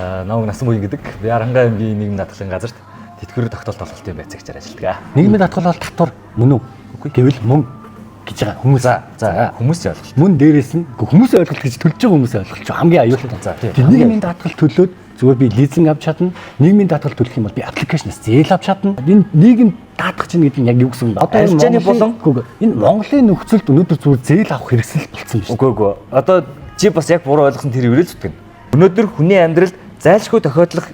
Намайг Насан Буян гэдэг. Би Арангаа аймгийн нийгмийн даатгалын газарт тэтгэврийн тогтоолт олголтын байцаагчаар ажилладаг. Нийгмийн даатгал бол татвар мөн үү? Гэвэл мөн гэж байгаа хүмүүс. За, хүмүүсийн ойлголт. Мөн дээрээс нь хүмүүсийн ойлголт гэж төлж байгаа хүмүүсийн ойлголт ч хамгийн аюултай. За, тийм. Тэр нийгмийн даатгал төлөөд зүгээр би лизинг авч чадна. Нийгмийн даатгал төлөх юм бол би application аас зээл авч чадна. Энэ нийгэм даатгах чинь гэдэг нь яг юу гэсэн юм бэ? Одоо энэ Арилжааны Монголын- болон- Үгүй, энэ Монголын нөхцөлд өнөөдөр зүгээр зээл авах хэрэгсэл болсон биш. Үгүй. Одоо чи бас яг буруу ойлгосон тэр ивэл зүтгэн. Өнөөдөр хүний амьдралд зайлшгүй тохиолдох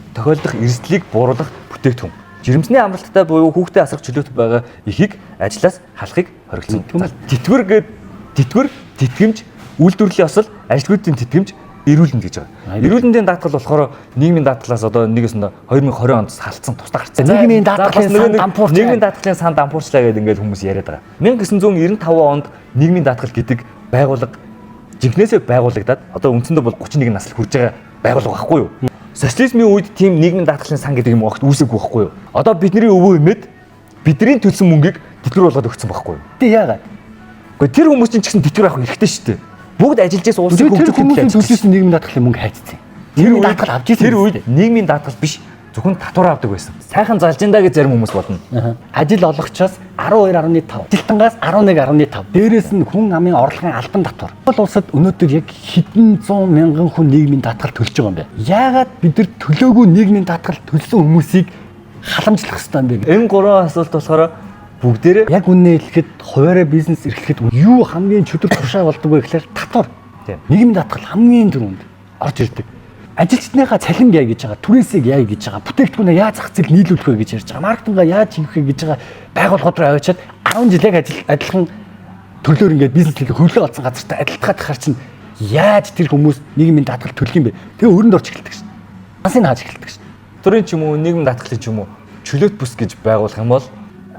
эрсдлийг бууруулах бүтээгдэхүүн. Жирэмсний амралттай буюу хүүхдээ асрах чөлөөт байгаа эхийг ажлаас халахыг хориглосон. Тэтгэвэр гээд тэтгэвэр, тэтгэмж, үйлдвэрлэлийн осол, ажилгүйдлийн тэтгэмж, эрүүлэнд гэж байгаа. Эрүүлэндийн даатгал болохоор нийгмийн даатгалаас одоо нэг өсөндө 2020 онд салцсан, тусдаа гарцсан. Нийгмийн За, бас даатгалын нөгөө сан нэг дампуурчлаа. Нийгмийн даатгалын сан дампуурчлаа гэдэг ингээд хүмүүс яриад байгаа. 1995 онд нийгмийн даатгал гэдэг байгууллага жинхнээсээ байгуулагдаад одоо үндсэндээ бол 31 насл хүрж байгаа байгууллага байхгүй юу? Социализмын үед тийм нийгмийн даатгалын сан гэдэг юм огт үүсээгүй байхгүй юу? Одоо бидний өвөө эмээд бидний төлсөн мөнгийг тэтгэвэр болгоод өгсөн байхгүй юу? Тэ яагаад? Гэхдээ тэр хүмүүс чинь ч гэсэн тэтгэвэр авах хэрэгтэй шүү дээ. Бүгд ажиллаж байсан улсын Тэр хөгжүүлэх хүмүүсийн төлөө ажиллаж төлжсэн нийгмийн даатгалын мөнгө хайцсан. Тэр Нийгмийн үед даатгал авч ирсэн. Тэр үед нийгмийн даатгал биш, зөвхөн татвар авдаг байсан. Сайхан залжиндаа гэж зарим хүмүүс бодно. Ажил олгогчоос 12.5, ажилтангаас 11.5. Дээрээс нь хүн амын орлогын албан татвар. Монгол улсад өнөөдөр яг хэдэн зуун мянган хүн нийгмийн даатгал төлж байгаа юм бэ? Яагаад бид нар төлөөгүй нийгмийн даатгал төлсөн хүмүүсийг халамжлах ёстой юм бэ? Энэ гурван асуулт болохоор бүгдээрээ Яг үнэ хэлэхэд хуваараа бизнес эрхлэхэд юу хамгийн чөтгөр тушаа болдог вэ гэхээр татвар. Тийм. Нийгмийн даатгал хамгийн түрүүнд орж ирдэг. Ажилчдныхаа цалинг яа гэж байгаа, түрээсийг яа гэж байгаа, бүтээгдэхүүнээ яаж зах зээл нийлүүлэх вэ гэж ярьж байгаа, маркетингаа яаж хийх вэ гэж байгаа байгууллагууд руу аваачаад 10 жил яг ажил адилхан төрлөөр ингээд бизнес хэлэх хөвлөө олсон газартай адилтгаад хахаар чинь яаж тэр хүмүүс нийгмийн даатгал төлөх юм бэ? Тэгээ өрөнд орж эхэлдэг шин. Гансын хааж эхэлдэг шин. Төрийн ч юм уу, нийгмийн даатгалын ч юм уу чөлөөт бүс гэж байгуулах юм бол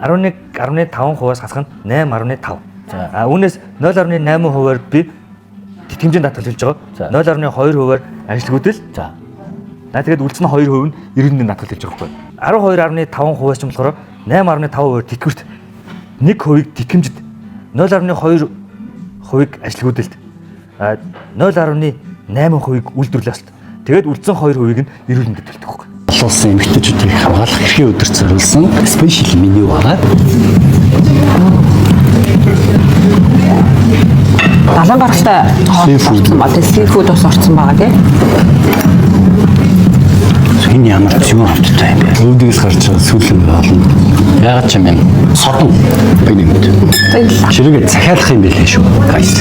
11.5%-аас хасах нь 8.5. А үүнээс 0.8%-аар би тэтгэмжийн даатгал төлж За. байгаа. 0.2%-аар ажилгүйдэл. За. За, тэгээд үлдсэн нь 2% нь эрүүл даатгал төлж байгаа байхгүй. 12.5%-аас ч юм болохоор 8.5%-аар тэтгэврт, 1%-ийг тэтгэмжид, 0.2%-ийг ажилгүйдэлд, а 0.8%-ийг үйлдвэрлэлд осолд. Тэгээд үлдсэн 2%-ийг нь эрүүл мэндэд төлдөг байхгүй. Олон улсын эмэгтэйчүүдийг хамгаалах эрхийн өдөрт зориулсан special меню байгаа. Далайн гаралтай хоол Seafood. орсон ба тэгээ seafood бас орсон байгаа тий. Энэ ямар зүүн хамттай юм бэ? Өвдөгс гарч байгаа сүүлийн хоол нь. Яагаад ч юм юм? Содон би нэмэд. Баярлалаа. Ширээгээ захиалах юм байлээ шүү. Guys.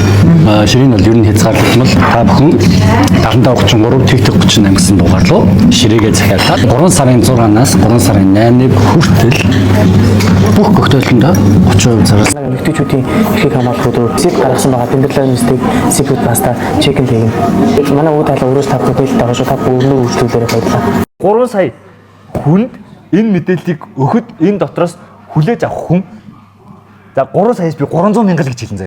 Аа, ширээн бол ер нь хязгаарлагдмал. Та бүхэн 75 33 тэг тэг 38 гэсэн дугаар руу ширээгээ захиалаад 3 сарын 6-наас 3 сарын 8-ны хүртэл бүх коктейлэндээ 30% зарласан. Эмэгтэйчүүдийн эрхийг хамгаалах өдөр сэл гаргасан байгаа. Tenderloin steak, seafood pasta, chicken тэгнэ. Манай өвөө тайлан өрөөс та бүхэн бэлт байгаа шүү. Та бүхэн өрнөө үйлчлүүлээрэй, баярлалаа. 3 сая хүнд энэ мэдээллийг өгөхөд энэ дотроос хүлээж авах хүн, за, 3 саяас би 300 мянга л гэж хэлэн заяа.